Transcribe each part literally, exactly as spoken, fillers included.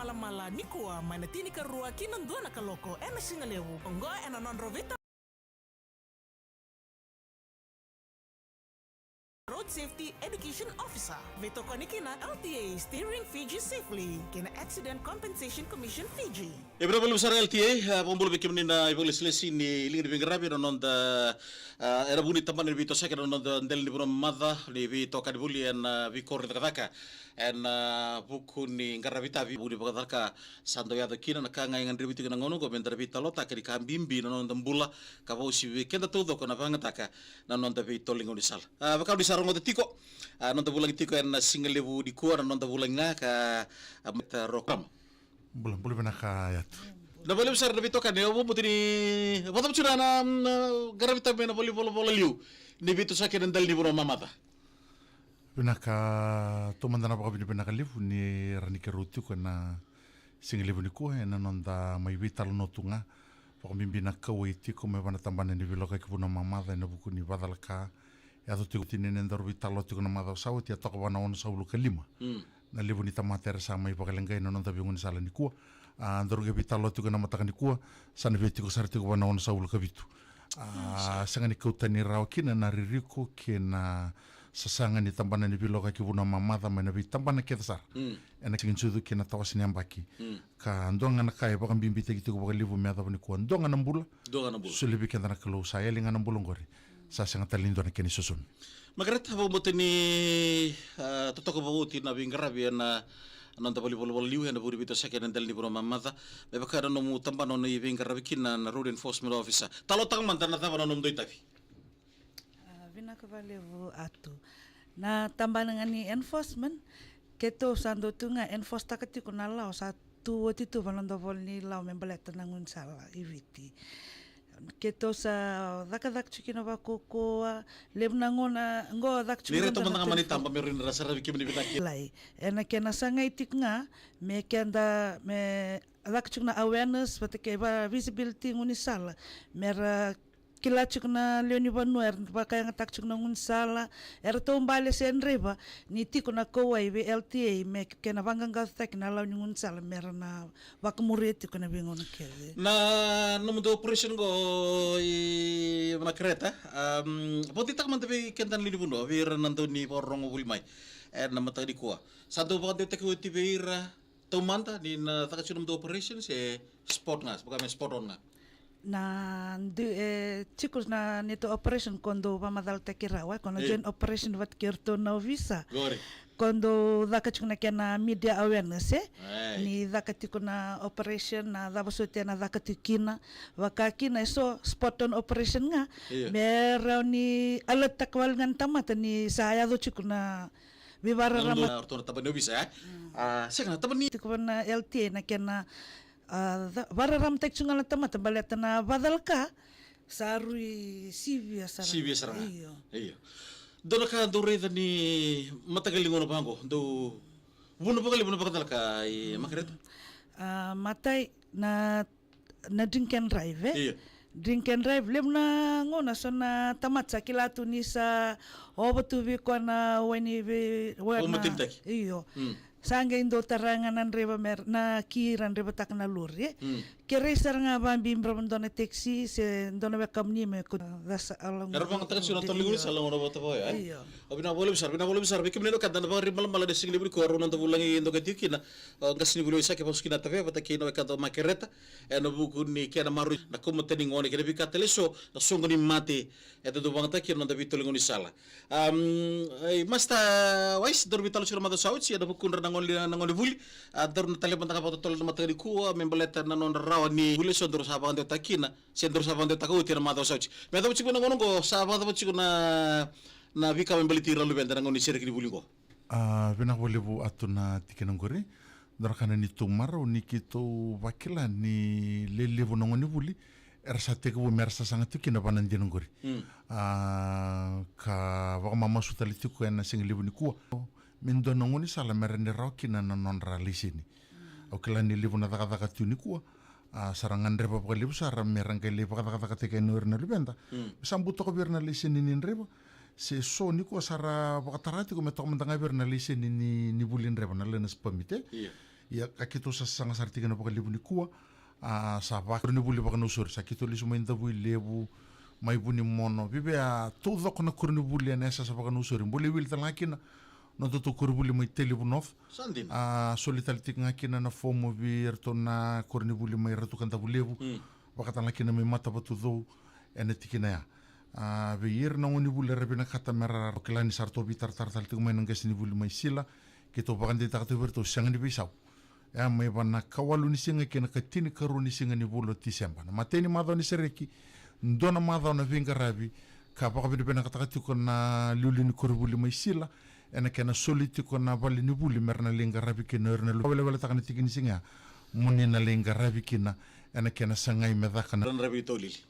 Malamala nikua mai na tinikarua ki na dua na kaloko ena sigalevu. Oqo ena nodrau veita Road Safety Education Officer. Veitokoni kina L T A Steering Fiji Safely kei na Accident Compensation Commission Fiji. E vinaka vakalevu sara L T A, a, vakabula vei kemuni na ivakalesilesi ni liga ni veiqaravi na noda, a, ena vuku ni tabana ni veitosoyaki na noda dela ni vanua mamaca ni veitokani voli ena veikoro ni cakacaka. Ena vuku ni qaravi tavi, vuku ni vakacalaka sa dau yaco kina na ka ga e gadrevi tiko na gauna oqo me da na veitalanoataka ni ka bibi na noda bula, ka vakauasivi vei keda taucoko na vakayagataka na noda veitolo ni gaunisala. A, vaka ni sa rogoca tiko, a, noda vulagi tiko ena sigalevu nikua na noda vulagi ga ka, a, Meta Rokrama. Bula, bula vinaka Yatu. Na vakalevu sara na veitokani, au vakabauta ni vakacava tu na, na, na qaravi tavi mai na valenivolavola liu ni veitosoyaki ena dela ni vanua mamaca. Vinaka, taumada na vakavinavinaka levu ni rawa ni keirau tiko ena sigalevu nikua ena noda mai veitalanoa tu ga. Vakabibi na kauwai tiko mai vua na tabana ni veilakoyaki vanua mamaca ena vuku ni vakacalaka. Yaco tiko tini ni daru veitalanoa tiko na macawa sa oti, e toka vua na onosagavulu ka lima. Mm. Na levu ni tamata era sa mai vakaleqai na noda veigaunisala nikua. A, daru qai veitalanoa tiko ena mataka nikua, sa na via tiko sara tiko vua na onosagavulu ka vitu. A, sega ni kau tani rawa kina na ririko kei na sasaga ni tabana ni veilakoyaki vanua mamaca mai na veitabana kece sara. Mm. Ena siga ni sucu kei na tawase ni yabaki. Mm. Ka dua ga na ka e vakabibitaki tiko vakalevu me yacova nikua, dua ga na bula. Dua ga na bula. Solia vei keda na Kalou, sa yali ga na bula oqori. Sa sega tale ni dua na kena isosomi. Makareta, vakabauta ni, a, totoka vakaoti na veiqaravi ena noda valenivolavola liu ena vuku ni veitosoyaki ena dela ni vanua mamaca. Me vaka na nomu tabana o ni veiqaravi kina na Road Enforcement Officer. Talanoataka mada na cava na nomudou itavi. A, vinaka vakalevu Atu. Na tabana ga ni enforcement, keitou sa dau tu ga enforce-taka tiko na lawa sa tu oti tu vua na noda ivola ni lawa me baleta na gaunisala i Viti. Keitou sa cakacaka tiko kina vakaukauwa, levu na gauna qo caka tiko ni na reta mada ga mani taba me rawa ni ra saravi kemuni vinaka. Lai, ena kena sagai tiko ga me keda, me caka tiko na awareness vata kei va visibility gaunisala, me ra kila tiko na lewe ni vanua era vakayagataka tiko na gaunisala, era taubale se draiva, ni tiko na kauwai vei L T A me kena vaqaqacotaki na lawa ni gaunisala me ra na vakamuria tiko na veigauna kece. Na nomudou operation qo i Makareta, um, vakadeitaka mada vei keda na lewe ni vanua, vei ira na dau ni vakarorogo voli mai ena mataka nikua. Sa dau vakadeitaki oti vei ira taumada ni na caka tiko na nomudou operation se spot ga, se vaka me spot on ga? Na dui, e, tiko na neitou operation ko dou vakamacalataki rawa, e, ko na, e, joint operation vata kei iratou na ovisa. Qori. Ko dou caka tiko na kena media awareness, e? Ai. Ni caka tiko na operation, na cava soti ena caka tiko kina. Vaka kina eso spot on operation ga. Io. Me rawa ni alert-taka wale ga na tamata ni sa yaco tiko na veivakararama. Na nomudou, a, ratou na tabana ni ovisa, e? Mm. A, sega na tabana ni tiko na L T A na kena, a, ca-, vakararamataki tiko ga na tamata baleta na vakacalaka sa rui sivia sara. Sivia sara ga. Io. Io. Dua na ka dou raica ni mataqali gauna vaqo, dou vuna vakalevu na vakacalaka i, mm, Makareta? A, matai na na drink and drive, e? Io. Drink and drive, levu na gauna so na tamata sa kila tu ni sa ova tu vei koya na wai ni vei, wai na, vakamatenitaki. Io. Mm. Sa qai dou tara ga na draiva me ra, na ki ra draivataka na lori, e? Mm. Kerei sara ga vakabibi rawa dua na taxi se dua na wekamuni me ko casa alagu. Era vakayagataka tiko na tolo ni gaunisala, io, na gauna vata vaya, e? Io. Au vinaka vakalevu sara, vinaka vakalevu sara vei kemuni na wekada na Vakariba Malamala ena siga levu nikua, rau na noda vulagi dokai tiko kina. O qasenivuli o Isake Vasuki Natavea vata kei na wekada o Makereta, ena vuku ni kena maroroi na kau matai ni gone kei na veika tale eso na soqo ni mate e dau vakayagataki ena noda veitolo ni gaunisala. Am, e, Master Wise, daru veitalanoa tiko na macawa sa oti ena vukudra na gone, na gone vuli. A, daru na tale mada ga vakatotolo ena mataka nikua me baleta na nodra rawa ni vuli eso daru sa vakadeitaka kina se daru sa vakadeitaka oti ena macawa sa oti. Me yacova tiko na gauna oqo, sa vakacava tiko na, na veika me baleti ira na luveda ena gauna ni sereki ni vuli oqo? A, vinaka vakalevu Atu na tikina oqori. Dua na ka na neitou marau ni keitou vakila ni lelevu na gonevuli era sa tekivu me ra sasaga tiko kina vaka na dina oqori. Mm. A, ka vakamamasu tale tiko ena siga levu nikua me dua na gaunisala me ra ni rawa kina na nodra laiseni. Mm. Au kila ni levu na cakacaka tu nikua, a, sa ra gadreva vakalevu sara me ra qai lai vakacakacakataki yani o ira na luveda. Mm. Me sa butaka vei ira na laiseni ni draiva. Se so nikua sa ra vakatara tiko me toka mada ga vei ira na laiseni ni, ni vuli draiva, na learner's permit, e? Io. Ia, ka keitou sa saga sara tiko na vakalevu nikua, a, sa vakakoronivuli vakanausori, sa keitou lesu mai Davuilevu, mai Vunimono, viavia taucoko na koronivuli ena yasayasa vakanausori. Bole wili tale ga kina na nodatou koronivuli mai Tailevu North. Sa dina. A, soli tale tiko ga kina na fomu vei iratou na koronivuli mai Ratu Kadavulevu. Mm. Vaka tale ga kina mai Matavatucou ena tikina ya. A, vei ira na gonevuli era vinakata me ra kila ni sa ratou veitaratara tale tiko mai na qasenivuli mai Sila, keitou vakadeitaka tu vei iratou sega ni veisau. E a mai va na kawalu ni siga kei na katinikarua ni siga ni vula o Tiseba. Na imatai ni macawa ni sereki, dua na macawa na veiqaravi, ka vakavinavinakataka tiko na liuliu ni koronivuli mai Sila, ena kena soli tiko na valenivuli me ra na lai qaravi kina o ira na luve. Vakaweleweletaka na tiki ni siga ya, mo ni na lai qaravi kina, ena kena sagai me caka na raravi taulili.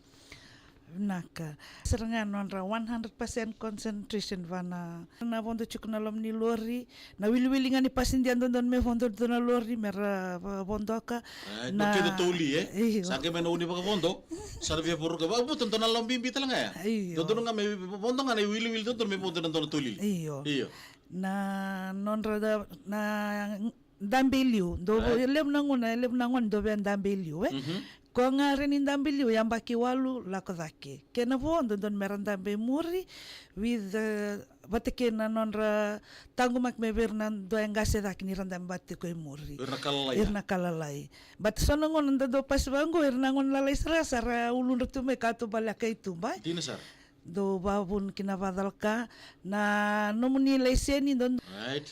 Vinaka. Sara ga nodra one hundred percent concentration va na, na vodo tiko na loma ni lori, na wiliwili ga ni pasidia dodonu me vodo dua na lori me ra va-, vodoka. E, na dua kece toli, e? Io. Sa qai mai na uni vakavodo, sa ra via vodoka. Vavuta dua na loma bibi tale ga ya. Io. Dodonu ga me vodo ga na iwiliwili dodonu me vodo na dua na toli. Io. Io. Na nodra da, na dabe i liu. Dou, right, e levu na gauna, e levu na gauna dou via dabe i liu, e? Mhm. Ko ga rai ni dabe i liu, yabaki walu lako cake. Kena vo, dodonu me ra dabe i muri, with, e, vata kei na nodra taqomaki mai vei ira na dua e qase cake ni ra dabe vata tiko i muri. Ira na ka lalai. Ira na ka lalai. But so na gauna da dau pasi vaqo, ira na gauna lalai sara, sa ra uludra tu mai ka tu bale a kai tu bai. Dina sara. Dou vavuna ki na vacalaka, na nomuni laiseni, dou, right,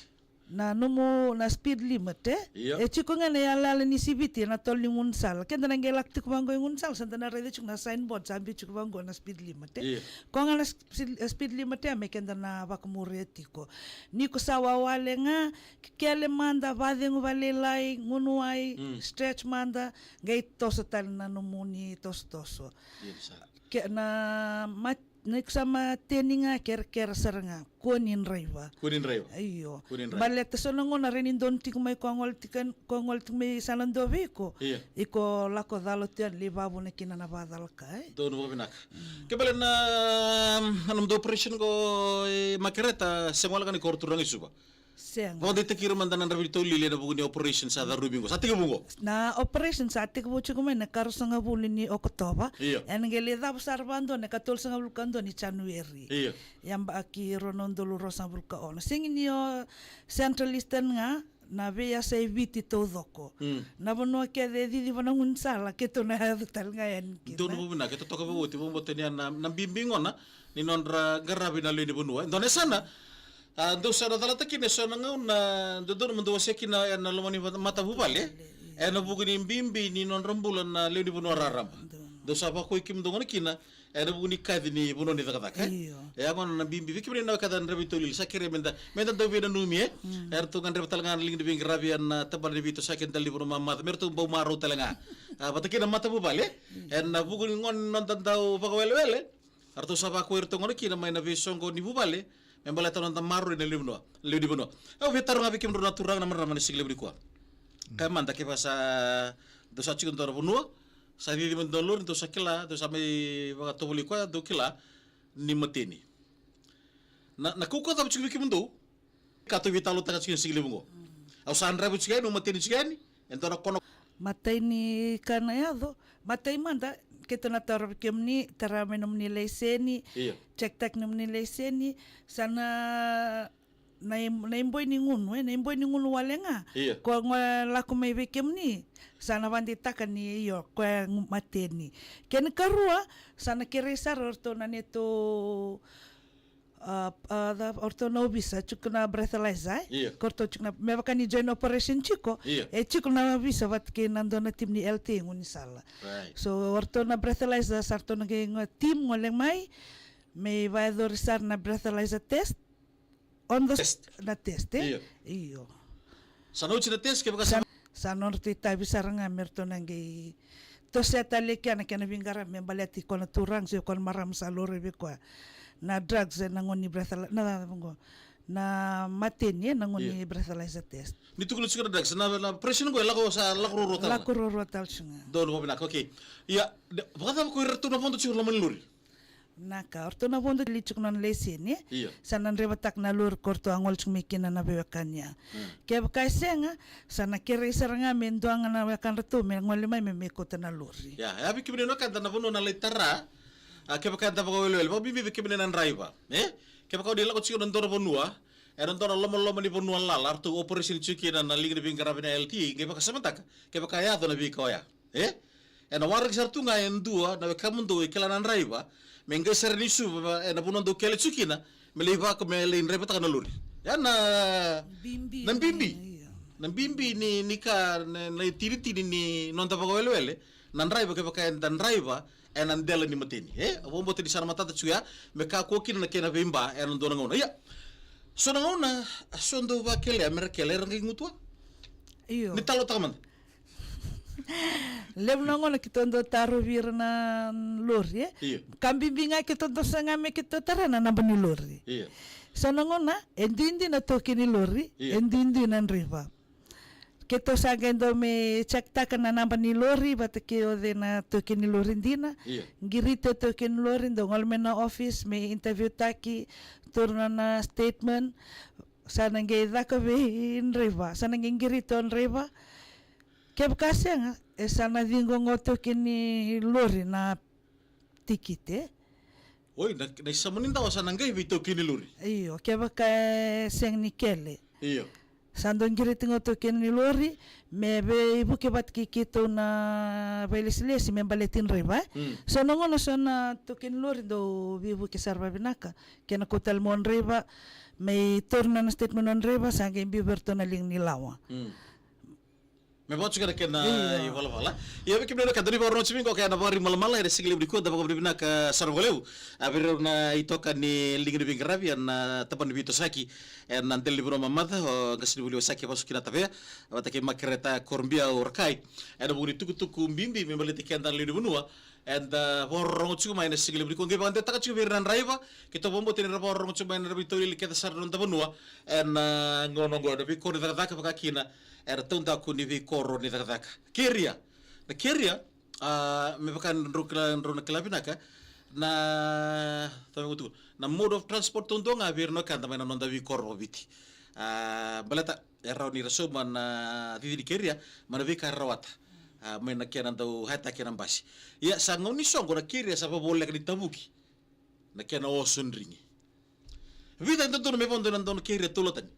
na nomu, na speed limit, e? Io. E tiko ga na yalayala ni siviti ena tolo ni gaunisala. Keda na qai lako tiko vaqo i gaunisala, sa da na raica tiko na signboard, sa biu tiko vaqo na speed limit, e? Io. Ko ga na sp-, speed limit, e, me keda na vakamuria tiko. Ni ko sa wawale ga, kele mada, vacegu vakalailai, gunu wai, mm, stretch mada, qai toso tale na nomuni tosotoso. Io, sa. Ke, na mat-, na iko sa mateni ga, kerekere sara ga, kua ni draiva. Kua ni draiva. Io. Kua ni draiva. Baleta so na gauna rai ni donu tiko mai ko a gole tiko, ko a gole tiko mai sa na dua vei iko. Io. Iko lako cala tu yani, lai vavuna kina na vacalaka, e? Donu vakavinaka. Mm. Ke bale na, na nomudou operation qo e Makereta, se gole ga ni koro turaga i Suva. Sega. Vakadeitaki ira mada na draiva ni taulili ena vuku ni operation sa caruvi qo. Sa tekivu qo? Na operation sa tekivu tiko mai na ikaruasagavulu ni Okotova. Io. Ena qai lai cava sara vakadua na ikatolusagavulu ka dua ni January. Io. Yabaki rua na udolu ruasagavulu ka ono. Sega ni o Central Eastern ga, na veiyasa e Viti taucoko. Mm. Na vanua kece e ciciva na gaunisala, keitou na yaco tale ga yani kina. Donu vakavinaka, e totoka vakaoti, vakabauta ni a na, na bibi gona ni nodra qaravi na lewe ni vanua. E dua na yasana, a, dou sa na calata kina eso na gauna, dodonu mo dou wasea kina ena loma ni va-, matavuvale. Vale, io. Ena vuku ni bibi ni nodra bula na lewe ni vanua raraba. Donu. Dou sa vakoi kemudou gona kina, ena vuku ni kaci ni vanua ni cakacaka, e? Io. E a gona na bibi vei kemuni na wekada na draiva ni taulili, sa kerei meda, meda dau veinanumi, e? Mm. Eratou gadreva tale ga na liga ni veiqaravi ena tabana ni veitosoyaki ena dela ni vanua mamaca, me ratou bau marau tale ga. A, vata kei na matavuvale, e? Io. Ena vuku ni gona ni noda dau vakawelewele, eratou sa vakau iratou gona kina mai na veisoqo ni vuvale, me baleta na noda maroroi na lewe ni vanua, lewe ni vanua. Au via taroga vei kemudrau na turaga na marama na siga levu nikua. Mm. Kaya mada kevaka sa, dou sa tiko dua na vanua, sa cici mai dua na lori, dou sa kila, dou sa mai vakatovolei koya, dou kila ni mateni. Na, na kaukaua cava tiko vei kemudou? Ka tou veitalanoataka tiko na siga levu qo. Mm. Au sa draiva tiko yani, au mateni tiko yani, e dua na kona. Matai ni ka na yaco, matai mada, keitou na tarovi kemuni, tara mai nomuni laiseni, io, check taki nomuni laiseni, sa na, na i-, na iboi ni gunu, e, na iboi ni gunu wale ga. Io. Ko gole lako mai vei kemuni, sa na vakadeitaka ni io, koya gu-, mateni. Kena ikarua, sa na kerei sara o ratou na neitou a, a, da, o ratou na ovisa, tiko na breathalyzer, e? Io. Ko ratou tiko na, me vaka ni joint operation tiko, io, e tiko na ovisa vata kei na dua na timi ni L T A i gaunisala. Right. So, o ratou na breathalyzer, sa ratou na qai team gole mai, me vakayacori sara na breathalyzer test, on the test. Na test, e? Io. Io. Sa na oti na test, kevaka sa Sa nodratou itavi sara ga me ratou na qai toso tale kina na kena veiqaravi me baleti koya na turaga se koya na marama sa laurai vei koya. Na drugs ena gauna ni breathalyzer, na, na, na mateni ena gauna ni, io, breathalyzer test. Ni tukuna tiko na drugs, na, na operation qo e lako sa, lako ruarua tale. Lako ruarua tale tiko ga. Donu vakavinaka, okay. Ia, de, vakacava ko iratou na vodo tiko loma ni lori? Vinaka, o ratou na vodo li tiko na nona laiseni, e? Io. Sa na draivataka na lori ko ratou a gole tiko mai kina na veiwekani ya. Mm. Kevaka e sega, sa na kerei sara ga me dua ga na wekadratou me gole mai me, me kauta na lori. Ia, e a vei kemuni na wekada na vanua na lai tara, a, kevaka eda vakawelewele, vakabibi vei kemuni na draiva, e? Kevaka o ni lako tiko na dua na vanua, ena dua na lomaloma ni vanua lala, ratou operation tiko kina na liga ni veiqaravi na L T A, qai vakasamataka kevaka e yaco na veika oya. E? Ena waraki sara tu ga e dua na wekamudou e kila na draiva, me qai sara ni suva ena vanua dou kele tiko kina, me lai vaka, me lai draivataka na lori. Ya na bibi, na bibi. Io. Na bibi ni, ni ka, na, na itinitini ni noda vakawelewele, na draiva kevaka eda draiva ena dela ni mateni. E? Au vakabauta ni sa na matata tiko ya, me kakua kina na kena veiba ena dua na gauna. Ia, so na gauna, so dou vakelea, me ra kele, era qai gutuwa. Io. Ni talotaka mada. Levu na gauna keitou dau tarovi ira na lori, e? Io. Ka bibi ga keitou dau saga me keitou tara na naba ni lori. Io. So na gauna, e duidui na taukei ni lori, io, e duidui na draiva. Keitou sa qai dau me check-taka na naba ni lori, vata kei o cei na taukei ni lori dina. Io. Qiriti o taukei ni lori, dau gole mai na office, me interview-taki, taura na nona statement, sa na qai caka vei draiva, sa na qai qiriti o draiva. Kevaka sega, e sa na ciqo ga o taukei ni lori na tikite. Oi, na, na isau ni dawa sa na qai vei taukei ni lori. Io, kevaka e sega ni kele. Io. Sa dau qiriti ga o taukei ni lori, me veivuke vata kei keitou na vailesilesi me baleti draiva, e? Mm. So na gauna so na taukei ni lori dau veivuke sara vavinaka, kena kauta tale mai o draiva, me taura na nona statement o draiva, sa qai biu vei iratou na liga ni lawa. Mm. Me vaka tiko na kena, io, ivalavala. Ia vei kemuni na wekada ni vakarorogo tiko mai qo, kei na Vakariba Malamala, ena sigalevu nikua, da vakavinavinaka sara vakalevu. A, vei rau na itokani ni liga ni veiqaravi ena tabana ni veitosoyaki ena dela ni vanua mamaca, o qasenivuli o Saki Vasu kei na Tavea, vata kei Makereta Korobia o Rakai. Ena vuku ni tukutuku bibi me baleti keda na lewe ni vanua, eda vakarorogo tiko mai ena sigalevu nikua, qai vakadewataka tiko vei ira na draiva, keitou vakabauta ni ra vakarorogo tiko mai ena veitaulili kece sara na noda vanua ena gauna oqo, ena veikoro ni cakacaka, vaka kina ena taudaku ni veikoro ni cakacaka. Keria. Na keria, a, me vaka drau kila, drau na kila vinaka, na, tau me gutuku, na mode of transport taudua ga vei ira na wekada mai na noda veikoro vakaviti. A, baleta e rawa ni ra sauma na cici ni keria mai na veika era rawata. A, mai na kena dau hire-taki na basi. Ia, sa gauna ni soqo na keria sa vavoleka ni tavuki na kena osodrigi. Vica e dodonu me vodo ena dua na keria tolu na tani.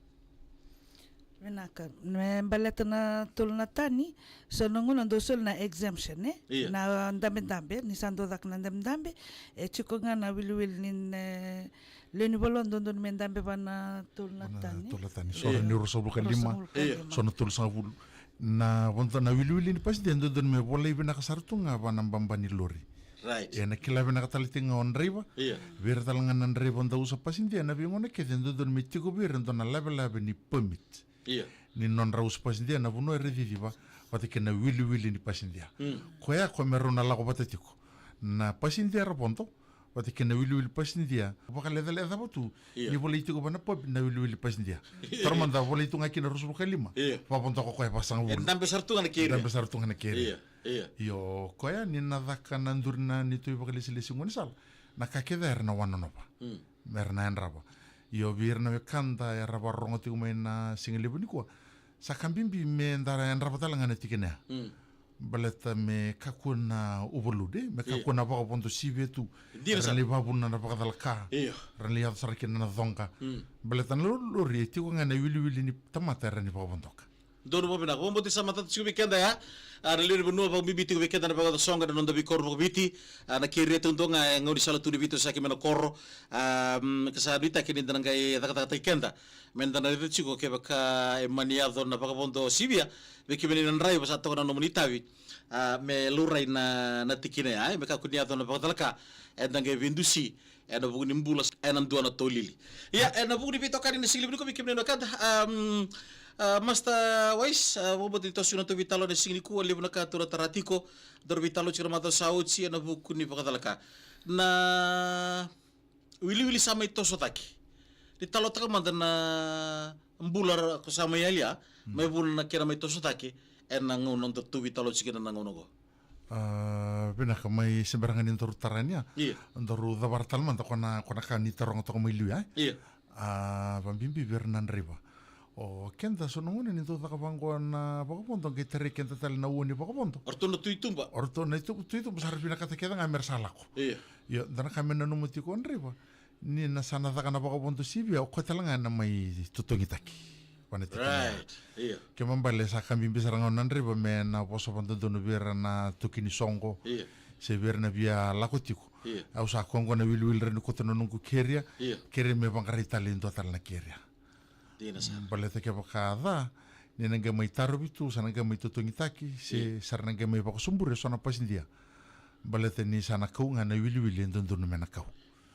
Vinaka, me baleta na tolu na tani, so na gauna dau soli na exemption, e? Ia. Na dabedabe, ni sa dau caka na dabedabe, e tiko ga na wiliwili ni, e, lewe ni vanua dodonu me dabe va na tolu na tani. Tolu na tani. Ia. So na ruasagavulu ka lima, ruasagavulu ka lima. Ia. So na tolusagavulu. Na vodo na wiliwili ni pasidia e dodonu me volai vinaka sara tu ga va na baba ni lori. Right. E na kila vinaka tale tiko ga o draiva. Ia. Vei ira tale ga na draiva dau usa pasidia, na veigauna kece e dodonu me tiko vei ira e dua na lavelave ni permit. Ia. Ni nodra usa pasidia na vanua era ciciva, vata kei na wiliwili ni pasidia. Mm. Koya ko me rau na lako vata tiko na pasidia era vodo vata kei na wiliwili pasidia. Vakalecaleca cava tu. Ia. Ni volai tiko va na permit na wiliwili pasidia. Ia. Tara mada volai tu ga kina ruasagavulu ka lima. Ia. Vavodoka koya vasagavulu. E dabe sara tu ga na keria. Dabe sara tu ga na keria. Ia. Ia. Io, koya ni na caka na duri na neitou ivakalesilesi gaunisala, na ka kece era na wanonova. Mm. Era na yadrava. Io, vei ira na wekada era vakarorogo tiko mai na sigalevu nikua, sa ka bibi me da yadrava tale ga na tikina ya. Mm. Baleta me kakua na overload, e? Me kakua na vakavodo sivia tu. Dina sara. Era lai vakavuna na vakacalaka. Io. Era lai yaco sara kina na coqa. Mm. Baleta na lo-, lori e tiko ga na wiliwili ni tamata era ni vakavodoka. Donu vakavinaka, vakabauti sa matata tiko vei keda ya. A, na lewe ni vanua, vakabibi tiko vei keda na vakacosoga na noda veikoro vakaviti. A, na keria taudua ga e gaunisala tu ni veitosoyaki mai na koro. A, mm, ka sa nuitaki ni da na qai cakacakataki keda. Me da na raica tiko kevaka e mani yaco na vakavodo sivia vei kemuni na draiva sa toka na nomuni itavi. A, me laurai na, na tikina ya, e, me kakua ni yaco na vakacalaka. Eda qai veidusi ena vuku ni bula ena dua na taulili. Ia, ena vuku ni veitokani ena siga levu nikua vei kemuni na wekada. Um, a, Master Wise, a, vakabauta ni toso na tou veitalanoa ena siga nikua, levu na ka tou na tara tiko, daru veitalanoa tiko na macawa sa oti ena vuku ni vakacalaka. Na wiliwili sa mai toso cake. Ni talotaka mada na bula ra-, ko sa mai yalia, mm, mai vuna na kena mai toso cake ena gauna datou veitalanoa tiko kina na gauna oqo. A, vinaka, mai se bera ga ni daru tara yani, a. Ia. Daru cavara tale mada ko na, ko na ka ni taroga toka mai liu ya, e? Ia. A, vabibi vei ira na draiva. O keda so na gauna ni dau caka vaqo na vakavodo, qai tarai keda tale na ua ni vakavodo. O ratou na tu i tuba. O ratou na tu, tu i tuba, sa ra vinakata kece ga me ra sa lako. Ia. Io, da na ka me nanuma tiko o draiva. Ni na sa na caka na vakavodo sivia, o koya tale ga na mai totogitaki. Vana tikina. Right. Ia. Kena ibalebale sa ka bibi sara ga o na draiva me na vosa vakadodonu vei ira na toki ni soqo. Ia. Se vei ira na via lako tiko. Ia. Au sa koya qo na wiliwili rawa ni kauta na noqu keria. Ia. Keria me vaqarai tale e dua tale na keria. Dina sara. Baleta kevaka ca, ni na qai mai tarovi tu, sa na qai mai totogitaki, se, ia, sa ra na qai mai vakasoburi e so na pasidia. Baleta ni sa na kau ga na wiliwili e dodonu me na kau.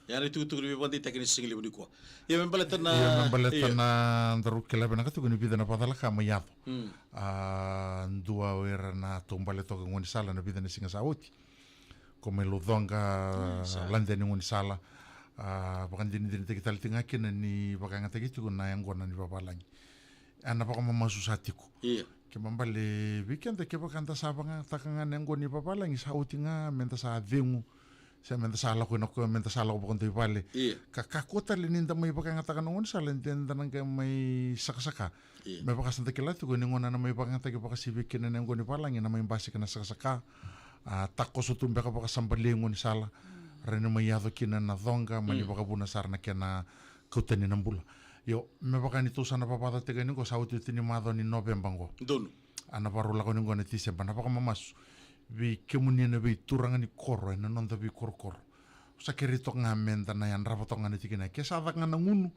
Ya na itukutuku ni veivakadeitaki ni sigalevu nikua. Ia me baleta na, ia me baleta, ia, na daru kila vinaka tiko ni vica na vakacalaka mai yaco. Mm. A, dua o ira na taubale toka e gaunisala na vica na siga sa oti. Ko mai Laucoqa, mm, sa lade yani gaunisala. A, vakadinadinataki tale tiko ga kina ni vakayagataki tiko na yaqona ni vavalagi. A, na vakamamasu sa tiko. Ia. Kena ibalebale vei keda, kevaka da sa vakayagataka ga na yaqona ni vavalagi, sa oti ga me da sa cegu. Se me da sa lako ina ko, me da sa lako vakadua i vale. Ia. Ka, kakua tale ni da mai vakayagataka na gaunisala, de da na qai mai sakasaka. Ia. Me vaka sa da kila tiko ni gauna na mai vakayagataki vakasivia kina na yaqona ni vavalagi, na mai basika na sakasaka. A, takoso tu beka vakasabale e gaunisala. Mm. Rawa ni mai yaco kina na coqa, mani, mm, vakavuna sara na kena kau tani na bula. Io, me vaka ni tou sa na vavacataka yani qo, sa otioti ni macawa ni Noveba qo. Donu. A, na vakarau lako yani qo na Tiseba, na vakamamasu vei kemuni na veituraga ni koro ena noda veikorokoro. Sa kerei toka ga me da na yadrava toka ga na tikina ya. Ke sa caka ga na gunu,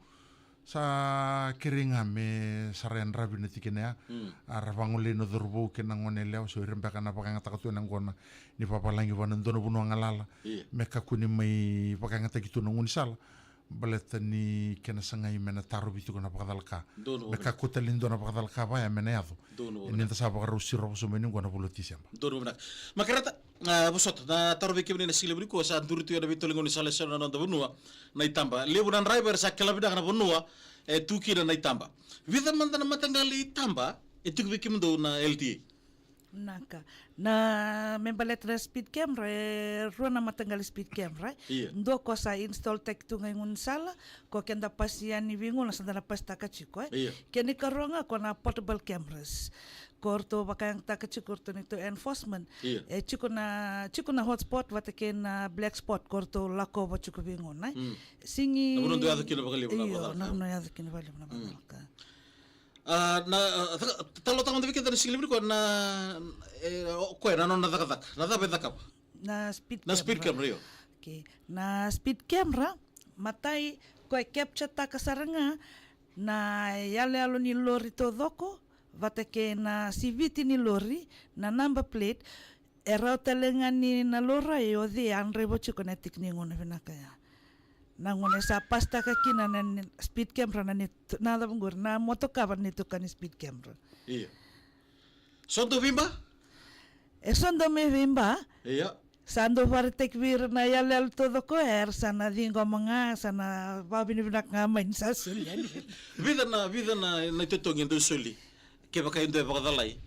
sa kerei ga me sa ra yadravi na tikina ya. Mm. A, ra vagolei na cauravou kei na goneyalewa, se o ira beka na vakayagataka tu ena yaqona ni vavalagi vua na dua na vanua galala. Ia. Me kakua ni mai vakayagataki tu na gaunisala. Baleta ni kena sagai me na tarovi tiko na vakacalaka. Donu. Me kakua tale ni dua na vakacalaka vaya me na yaco. Donu. Ni da sa vakarau siro vosa mai ni qo na vula o Tiseba. Donu vinaka. Makareta, a, vosota, na taro vei kemuni na sigalevu nikua, sa duri tu ena veitoli gaunisala e so na noda vanua, na itaba. Levu na draiva era sa kila vinaka na vanua e tu kina na itaba. Vica mada na mataqali itaba e tiko vei kemudou na L T A? Naka. Na me baleta na speed camera, e rua na mataqali speed camera. Ia. Dua ko sa install taki tu ga i gaunisala, ko keda pasi yani vei gauna sa da na pasitaka tiko, e. Ia. Kena ikarua ga ko na portable cameras. Ko ratou vakayagataka tiko, ko ratou neitou enforcement. Ia. E tiko na, tiko na hotspot vata kei na black spot ko ratou lakova tiko vei gauna, e. Mm. Sigi. Na vanua dau yaco kina vakalevu na, io, vakacalaka. Na vanua yaco kina vakalevu na, mm, vakacalaka. A, na, a, caka, talanoataka mada vei keda na sigalevu nikua na, e, o koya na nona cakacaka. Na cava e cakava? Na speed camera. Na speed camera, io. Okay. Na speed camera, matai, koya e capture taka sara ga na yaloyalo ni lori taucoko, vata kei na siviti ni lori, na number plate, e rawa tale ga ni na lori ya o cei a draiva tiko ena tiki ni gauna vinaka ya. Na gauna e sa pasitaka kina na, na speed camera na neitou, na cava qori, na motoka va na neitou ka ni speed camera. Ia. So dau veiba? E so dau mai veiba. Ia. Sa dau vakaraitaki vei ira na yaloyalo taucoko, era sa na ciqoma ga, sa na vakavinavinaka ga mai ni sa soli yani. Vica na, vica na, na itotogi e dau soli. Kevaka e dua e vakacalai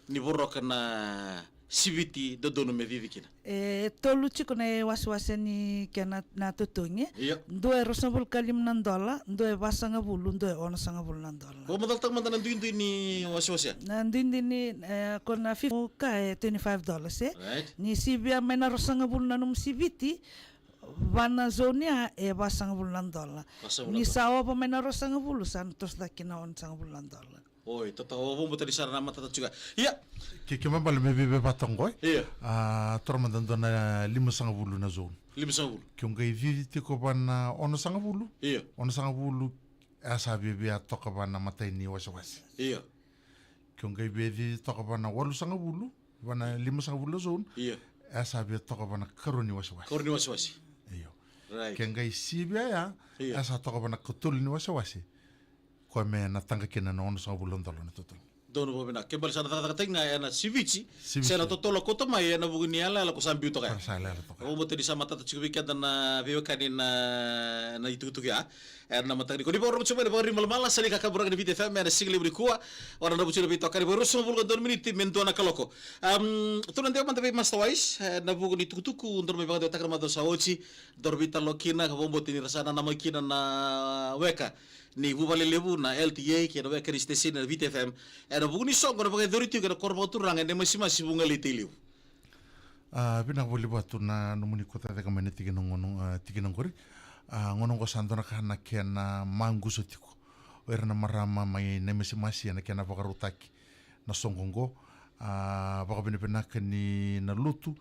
ni voroka na siviti dodonu me cici kina. E tolu tiko na iwasewase ni kena, na totogi. Ia. Dua e ruasagavulu ka lima na dola, dua e vasagavulu, dua e onosagavulu na dola. Vakamacalataka mada na duidui ni wasewase. Na duidui ni, e, ko na fifty ka e twenty-five dollars, e. Right. Ni sivia mai na ruasagavulu na nomu siviti, va na zone ya e vasagavulu na dola. Vasagavulu na dola. Ni sa ova mai na ruasagavulu, sa na toso cake na onosagavulu na dola. Oi, tata, o vou botani sara na matata tiko. Ia. Ke, kena ibalebale me veiveivata qo, e? Ia. A, toro mada dua na limasagavulu na zone. Limasagavulu. Ke o qai cici tiko va na onosagavulu. Ia. Onosagavulu, e sa viavia toka va na matai ni wasewase. Ia. Ke o qai via cici toka va na walusagavulu, va na limasagavulu na zone. Ia. E sa via toka va na karua ni wasewase. Karua ni wasewase. Io. Right. Ke qai sivia ya, ia, e sa toka va na katolu ni wasewase. Koya me na taqa kina na onosagavulu na dola na totogi. Donu vakavinaka. Ke bale sa na cakacakataki ga ena siviti, siviti, se na totolo kauta mai ena vuku ni yalayala ko sa biu toka ya. Sa yalayala toka ya. Au vakabauta ni sa matata tiko vei keda na veiwekani na, na itukutuku ya. Ena mataka nikua ni vakarorogo tiko mai na Vakariba Malamala, sa ni kakaburaka ni Viti F M ena siga levu nikua. Ora na vuti na veitokani, vakaruasagavulu ka dua na miniti me dua na kaloko. Am, tou na dewa mada vei Master Wise ena vuku ni tukutuku daru mai vakadewataka na macawa sa oti. Daru veitalanoa kina, ka vakabauta ni ra sa nanamaki kina na weka ni vuvale levu na L T A kei na weka ni siteseni na Viti F M ena vuku ni soqo na vakayacori tiko ena koro vakaturaga ena Masimasi, Vugalei, Tailevu. A, vinaka vakalevu Atu na nomuni kauta cake mai na tikina qo, a, tikina qori. A, qo na qo sa dua na ka na kena maqusa tiko o ira na marama mai na Masimasi ena kena vakarautaki na soqo qo. A, vakavinavinaka ni na lotu,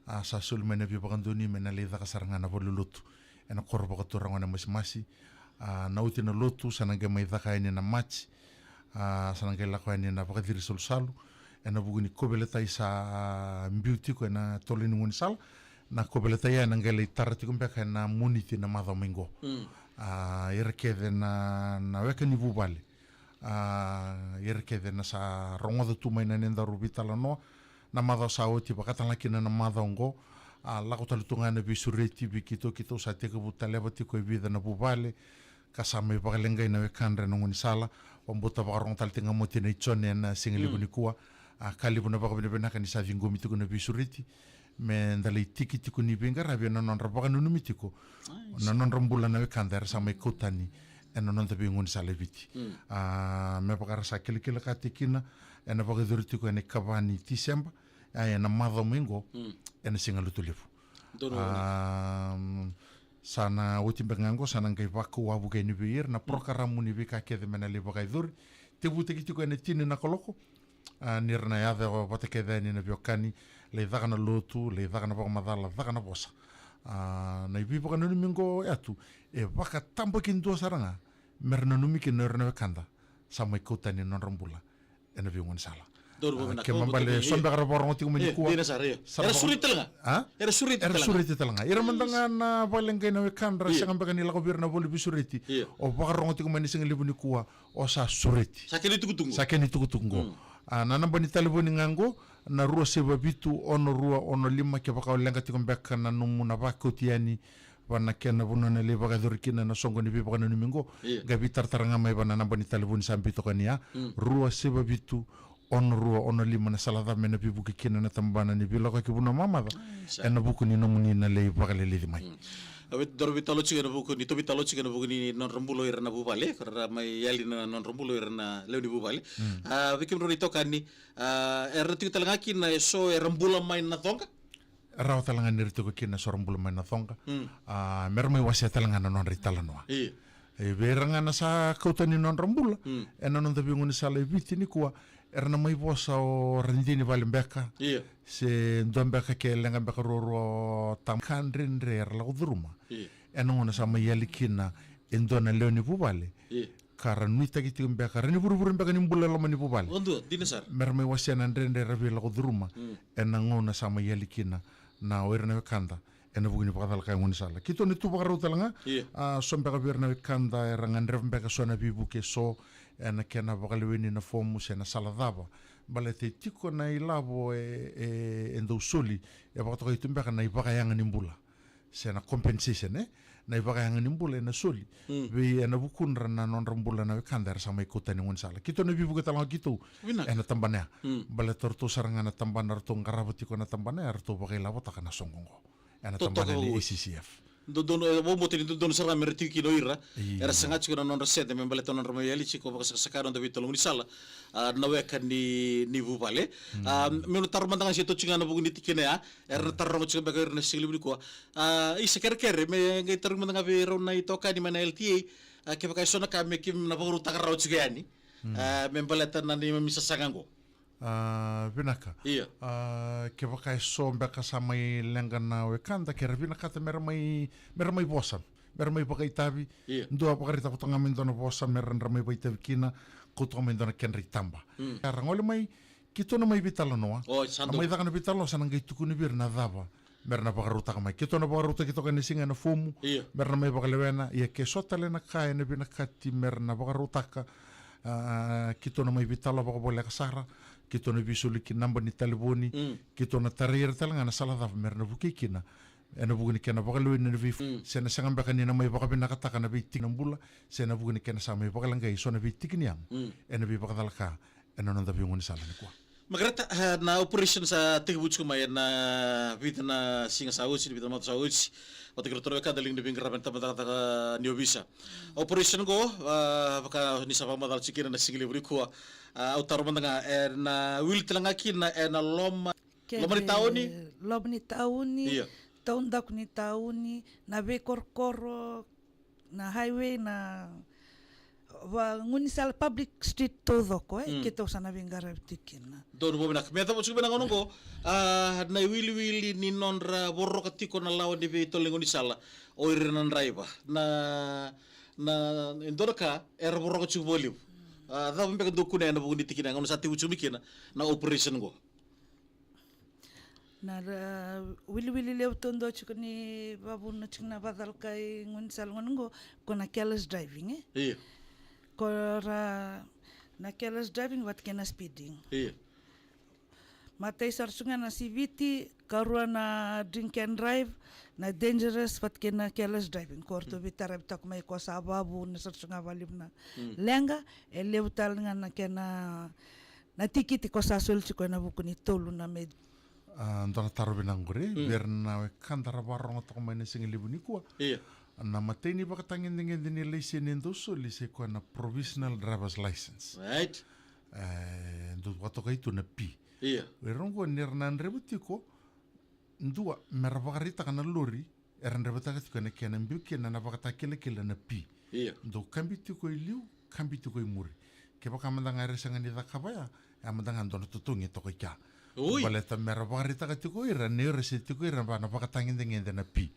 a, sa soli mai na veivakadonui me na lai caka sara ga na valenilotu ena koro vakaturaga na Masimasi. A, na oti na lotu sa na qai mai caka yani na maji. A, sa na qai lako yani na vakaciri salusalu ena vuku ni koveletai sa, a, biu tiko ena tolo ni gaunisala. Na koveletai ya ena qai lai tara tiko beka ena Moniti na macawa mai qo. Mm. A, ira kece na, na weka ni vuvale, a, ira kece na sa rogoca tu mai na nedaru veitalanoa na macawa sa oti, vakatalega kina na macawa oqo. A, lako tale tu ga na veisureti vei keitou, keitou sa tekivu taleva tiko e vica na vuvale ka sa mai vakaleqai na wekadra ena gaunisala. Vakabauta vakarogo tale tiko ga mai o tinai Jone ena siga levu nikua. A, ka levu na vakavinavinaka ni sa ciqomi tiko na veisureti me da lai tiki tiko ni veiqaravi ena nodra vakananumi tiko na nodra bula na wekada era sa mai kau tani ena noda veigaunisala e Viti. Mm. A, me vaka ra sa kilakila ka tiko kina, ena vakayacori tiko ena ikava ni Tiseba, a, ena macawa mai qo, mm, ena Siga Lotulevu. Donu. A, sa na oti beka ga qo, sa na qai vakau wavoki yani vei ira na porokaramu ni veika kece me na lai vakayacori. Tekivutaki tiko ena tini na kaloko, a, ni ra na yaco vata kece yani na veiwekani, lai caka na lotu, lai caka na vakamacala, caka na vosa. A, na iveivakananumi qo, e Atu, e vakatabakidua sara ga me ra nanumi kina o ira na wekada sa mai kau tani na nodra bula ena veigaunisala. Donu. A, vakavinaka. Kena ibalebale, so beka ra vakarogo tiko mai nikua. Dina sara, io. Era sureti tale ga. A? Era sureti tale ga. Era sureti tale ga. Ira mada ga na vakaleqai na wekadra, io, sega beka ni lako vei ira na vola veisureti. Io. O vakarogo tiko mai na siga levu nikua, o sa sureti. Sa kena itukutuku. Sa kena itukutuku qo. Mm. A, na naba ni talevoni ga qo, na rua saiva vitu, ono rua, ono lima, kevaka o leqa tiko beka na nomu na vakauti yani vua na kena vanua na lai vakayacori kina na soqo ni veivakananumi qo. Io. Qai veitaratara ga mai vua na naba ni talevoni sa biu toka yani ya. Mm. Rua saiva vitu, ono rua, ono lima, na sala cava me na veivuke kina na tabana ni veilakoyaki vanua mamaca. Ai, sa. Ena vuku ni nomuni na lai vakaleleci mai. Mm. A, vei, daru veitalanoa tiko ena vuku ni, tou veitalanoa tiko ena vuku ni nodra bula o ira na vuvale, ka ra mai yali na nodra bula o ira na lewe ni vuvale. Mm. A, vei kemudrau na itokani, a, era tiko tale ga kina eso era bula mai na coqa? Rawa tale ga ni ra tiko kina eso ra bula mai na coqa. Mm. A, me ra mai wasea tale ga na nodra italanoa. Io. E, vei ira ga na sa kau tani na nodra bula, mm, ena noda veigaunisala e Viti nikua, era na mai vosa o radini vale beka. Io. Se dua beka ke leqa beka ruarua o tama, ka dredre era lako curuma. Io. Ena gauna sa mai yali kina e dua na lewe ni vuvale. Io. Ka ra nuitaki tiko beka, ra ni vurevure beka ni bula e loma ni vuvale. Vakadua, dina sara. Me ra mai wasea na dredre era via lako curuma. Mm. Ena gauna sa mai yali kina na o ira na wekada ena vuku ni vakacalaka e gaunisala. Keitou na tu vakarau tale ga. Io. A, so beka vei ira na wekada era gadreva beka so na veivuke eso ena kena vakaleweni na fomu se na sala cava. Baleta e tiko na ilavo e, e, e dau soli, e vakatokai tu beka na ivakayaga ni bula se na compensation, e? Na ivakayaga ni bula ena soli, mm, vei ena vukudra na nodra bula na wekada era sa mai kau tani gaunisala. Keitou na veivuke tale ga keitou, vinaka, ena tabana ya. Mm. Baleta ratou sara ga na tabana ratou qarava tiko na tabana ya, ratou vakailavotaka na soqo qo ena tabana ni A C C F. Dodonu, e, vakabauta ni dodonu sara ga me ra tiko kina o ira. Io. Era saga tiko na nodra sede me baleta na nodra mai yali tiko vakasakasaka na noda veitalanoa ni sala, a, na weka ni, ni vuvale. Mm. A, meu na taro mada ga se tou tiko ga na vuku ni tikina ya, era na taroga tiko beka o ira na siga levu nikua. A, isa kerekere, me qai tarogi mada ga vei rau na itokani mai na L T A, a, kevaka e so na ka me keimami na vakarautaka rawa tiko yani. Mm. A, me baleta na neimami sasaga qo. A, vinaka. Io. A, kevaka e so beka sa mai leqa na wekada, ke ra vinakata me ra mai, me ra mai vosa, me ra mai vakaitavi. Io. Dua vakaraitaka toka ga mai dua na vosa me ra, ra mai vakaitavi kina, kauta toka mai dua na kedra itaba. Mm. Era gole mai, keitou na mai veitalanoa. O, sa donu. Na mai caka na veitalanoa, sa na qai tukuni vei ira na cava me ra na vakarautaka mai. Keitou na vakarautaki toka ena siga ena fomu. Io. Me ra na mai vakalewena, ia ke so tale na ka ena vinakati me ra na vakarautaka, A, keitou na mai veitalanoa vakavoleka sara, keitou na veisoli ki na naba ni talevoni, keitou na tarai ira tale ga na sala cava me ra na vukei kina ena vuku ni kena vakalewai na vei, se na sega beka ni na mai vakavinakataka na veitiki na bula, se na vuku ni kena sa mai vakaleqai e so na veitiki ni yago ena veivakacalaka ena noda veigaunisala nikua. Makareta, e, na operation sa tekivu tiko mai ena vica na siga sa oti, ni vica na macawa sa oti. Vata kei iratou na wekada liga ni veiqaravi ena tabacakacaka ni ovisa. Operation qo, e, vaka ni sa vakamacala tiko kina na sigalevu nikua. E, au taro mada ga, ena wili tale ga kina ena loma, loma ni tauni. Loma ni tauni, taudaku ni tauni, na veikorokoro, na highway, na vagaunisala, public street taucoko, e, keitou sa na veiqaravi tiko kina. Donu vakavinaka. Me yacova tiko mai na gauna oqo, a, na iwiliwili ni nodra voroka tiko na lawa ni veitolo ni gaunisala, o ira na draiva. Na, na, e dua na ka era voroka tiko vakalevu. A, cava beka dou kunea ena vuku ni tikina gauna sa tekivu tiko mai kina na operation oqo? Na, a, wiliwili levu taudua tiko ni vavuna tiko na vakacalaka i gaunisala gona oqo, ko na careless driving, e? Io. Ko ra na careless driving vata kei na speeding. Io. Matai sara tiko ga na C V T, karua na drink and drive, na dangerous vata kei na careless driving. Ko ratou veitaravitaka mai ko sa vavuna sara tiko ga vakalevu na leqa, e levu tale ga na kena na tikiti ko sa soli tiko ena vuku ni tolu na me. A, dua na taro vinaka qori, vei ira na wekada ra vakarorogo toka mai na sigalevu nikua. Io. Na imatai ni vakatagedegede ni laiseni e dau soli sai koya na provisional driver's license. Right. E dau vakatokai tu na P. Io. Vei ira oqo ni ra na draiva tiko, dua me ra vakaraitaka na lori era draivataka tiko ena kena biu kina na vakatakilakila na P. Io. Dau kabi tiko i liu, kabi tiko i muri. Kevaka mada ga era sega ni cakava ya, ya mada ga dua na totogi e toka i kea. Ui. Baleta me ra vakaraitaka tiko ira ni ra se tiko ira va na vakatagedegede na P.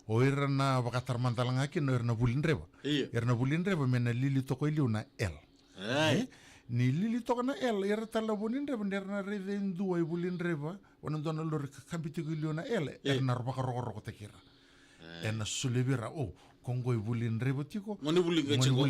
O ira na vakatara mada ga kina o ira na vuli draiva. Io. Ira na vuli draiva me na lili toka i liu na L. Ai. E? Ni lili toka na L, era tale na vuli draiva, ni ra na raica e dua e vuli draiva, o na dua na lori ka kabi tiko i liu na L, era na vakarokorokotaki ira. Ai. Ena solia vei ira, o, ko qo e vuli draiva tiko. Mo ni vuli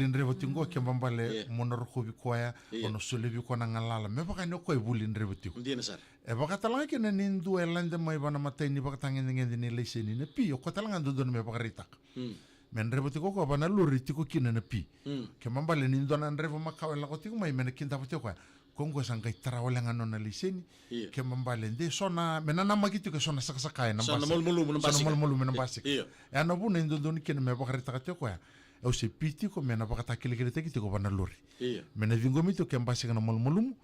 draiva tiko qo, ke babale mo na rokovi koya, o na solia vei koya na galala. Me vaka ni o koya e vuli draiva tiko. Dina sara. E vaka tale ga kina ni dua e lade mai va na imatai ni vakatagedegede ni laiseni na P, o koya tale ga dodonu me vakaraitaka. Mm. Me draiva tiko o koya va na lori tiko kina na P. Mm. Ke babale ni dua na draiva makawa e lako tiko mai me na kidava tiko o koya. Ko qo sa qai tara wale ga nona laiseni. Io. Ke babale de so na, me na namaki tiko e so na sakasaka ena basika. So na malumalumu ena basika. So na malumalumu ena basika. Io. E a na vuna e dodonu kina me vakaraitaka tiko o koya. Au se P tiko me na vakatakilakilataki tiko va na lori. Io. Me na ciqomi tiko ke basika na malumalumu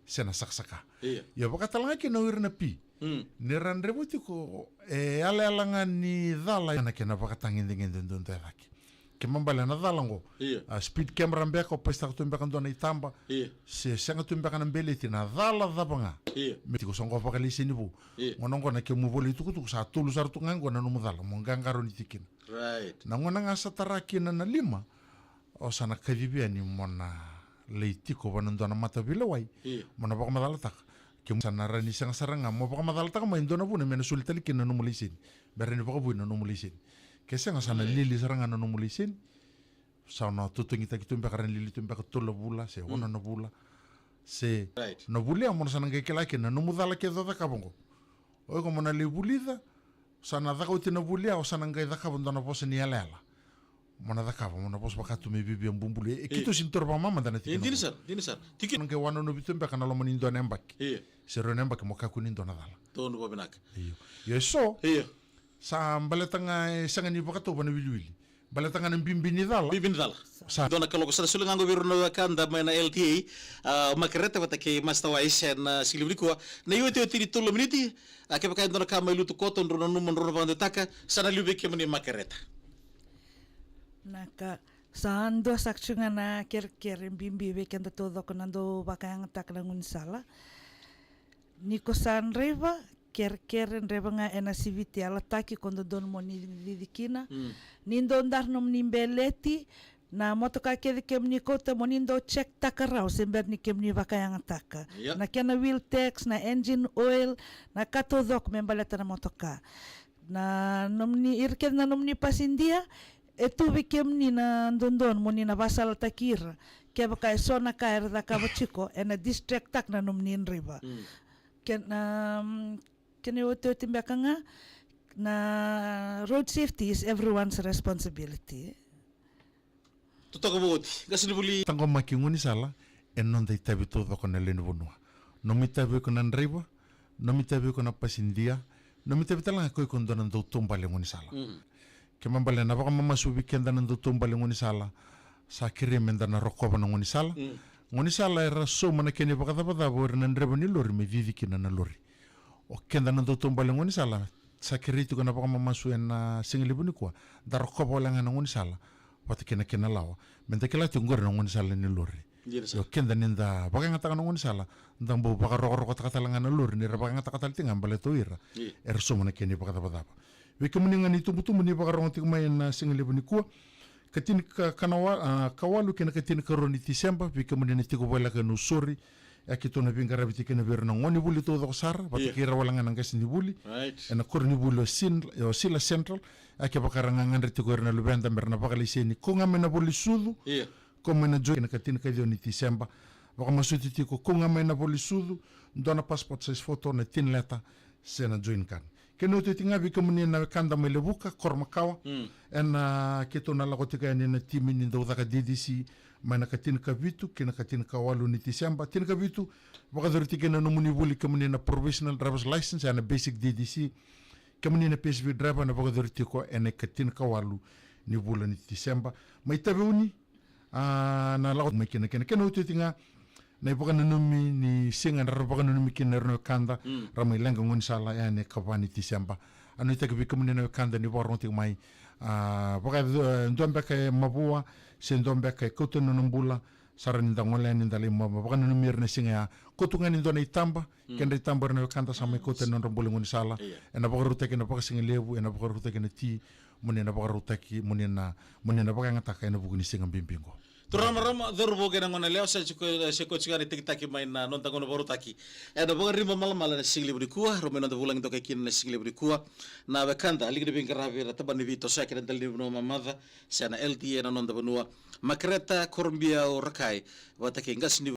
se na sakasaka. Io. Ia vaka tale ga kina o ira na P. Mm. Ni ra draiva tiko e yalayala ga ni cala ena kena vakatagedegede duadua e cake. Ke babale na cala qo. Io. A, speed camera beka, o pasitaka tu beka dua na itaba. Io. Se sega tu beka na beleti, na cala cava ga. Io. Me tiko so qo vakalaiseni vou. Io. Gauna qo na kemu voli tukutuku sa tolu sara tu ga qo na nomu cala, mo qaqarauni tiko kina. Right. Na gauna ga sa tara kina na lima, o sa na kacivi yani mo na lai tiko va na dua na mataveilewai. Io. Mo na vakamacalataka. Ke sa na rawa ni sega sara ga mo vakamacalataka mai e dua na vuna me na soli tale kina na nomu laiseni. Me rawa ni vakavoui na nomu laiseni. Ke sega sa na lili sara ga na nomu laiseni. Sa na totogitaki tu beka, rawa ni lili tu beka tolu na vula se ono na vula. Se na vuli ya mo na sa na qai kila kina na nomu cala kece o cakava qo. O iko mo na lai vulica, sa na caka oti na vuli ya, o sa na qai cakava dua na vosa ni yalayala. Mo na cakava, mo na vosa vaka tu me viavia bubului. E keitou sega ni taura vakamamada na tikina. E, dina sara, dina sara. Tiki. Na qai wanonovi tu beka na loma ni dua na yabaki. Io. Se rua na yabaki mo kakua ni dua na cala. Donu vakavinaka. Io. Io, e so. Io. Sa baleta ga e sega ni vakatau va na wiliwili. Baleta ga na bibi ni cala. Bibi ni cala. Sa. Dua na kaloko sa na soli ga qo vei ira na wekada mai na L T A, a, Makereta vata kei Master Wise ena sigalevu nikua. Na iotioti ni tolu na miniti, a, kevaka e dua na ka mai lutu koto drau nanuma drau na vakadeitaka, sa na liu vei kemuni Makereta. Na ka, sa dua saka tiko ga na kerekere bibi vei keda taucoko na dau vakayagataka na gaunisala. Ni ko sa draiva, kerekere, draiva ga ena siviti yalataki ko dodonu mo ni cici kina. Mm. Ni dau dara nomuni beleti, na motoka kece kemuni kauta mo ni dau check taka rawa se bera ni kemuni vakayagataka. Yep. Na kena wheel tax, na engine oil, na ka taucoko me baleta na motoka. Na nomuni, ira kece na nomuni pasidia, e tu vei kemuni na dodonu mo ni na vasalataki ira. Kevaka e so na ka era cakava tiko, ena distract-taka na nomuni draiva. Mm. Kena, mm, kena iotioti beka ga, na road safety is everyone's responsibility. Totoka vou oti, qasenivuli. Taqomaki gaunisala, e noda itavi taucoko na lewe ni vanua. Nomu itavi o iko na draiva, nomu itavi o iko na pasidia, nomu itavi tale ga o iko dua na dautaubale gaunisala. Mm. Kena ibalebale na vakamamasu vei keda na dautaubale gaunisala, sa kerei meda na rokova na gaunisala. Mm. Gaunisala era sauma na kena ivakacavacava o ira na draiva ni lori me cici kina na lori. O keda na dautaubale gaunisala, sa kerei tiko na vakamamasu ena sigalevu nikua, da rokova wale ga na gaunisala vata kei na kena lawa. Meda kila tiko qori na gaunisala ni lori. Dina sara. Io, keda ni da vakayagataka na gaunisala, da bau vakarokorokotaka tale ga na lori ni ra vakayagataka tale tiko ga baleta o ira. Io. Era sauma na kena ivakacavacava. Vei kemuni ga na itubutubu ni vakarogo tiko mai ena sigalevu nikua, ka tini ka, ka na wa-, a, ka walu kei na ka tini ka rua ni Tiseba, vei kemuni na tiko voleka e Nausori, e a keitou na veiqaravi tiko kina vei ira na gonevuli taucoko sara, vata, io, kei ira wale ga na qasenivuli. Right. Ena koronivuli o Sin-, o Sila Central, e a kevaka era gagadre tiko ira na luveda me ra na vakalaiseni, kau ga mai na voli sucu, io, kau mai na join na ka tini ka ciwa ni Tiseba. Vakamasuti tiko, kau ga mai na voli sucu, dua na passport size photo, na tin letter, se na join card. Kena iotioti ga vei kemuni na wekada mai Levuka, Koromakawa. Mm. Ena, a, keitou na lako tiko yani ena timi ni dau caka D D C mai na ka tini ka vitu kei na ka tini ka walu ni Tiseba. Tini ka vitu, vakayacori tiko na nomuni vuli kemuni na provisional driver's license, ena basic D D C. Kemuni na P S V driver na vakayacori tiko ena ka tini ka walu ni vula ni Tiseba. Mai Taveuni, a, na lako mai kina, kena, kena iotioti ga na ivakananumi ni siga era vakananumi kina ira na wekada, mm, ra mai leqa gaunisala ena ka va ni Tiseba. A, nuitaki vei kemuni na wekada ni vakarogo tiko mai, a, vaka, e, dua beka e mavoa, se dua beka e kauta na nona bula, sa rawa ni da gole yani da lai ma, ma vakananumi ira na siga ya. Kauta ga ni dua na itaba, mm, kedra itaba ira na wekada sa mai kauta na nodra bula gaunisala. Io. Ena vakarautaki na vakasigalevu, ena vakarautaki na ti, mo ni na vakarautaki, mo ni na, mo ni na vakayagataka ena vuku ni siga bibi qo. Turaga, marama, cauravou kei na goneyalewa, sa tiko, sa tiko tiko ga na itakitaki mai na noda gauna vakarautaki ena Vakaribamalamala ena sigalevu nikua. Rau mai noda vulagi dokai kina ena sigalevu nikua na wekada, liga ni veiqaravi, ra tabana ni veitosoyaki ena dela ni vanua mamaca, se na L T A ena noda vanua, Makereta Korobiau Rakai, vata kei qasenivuli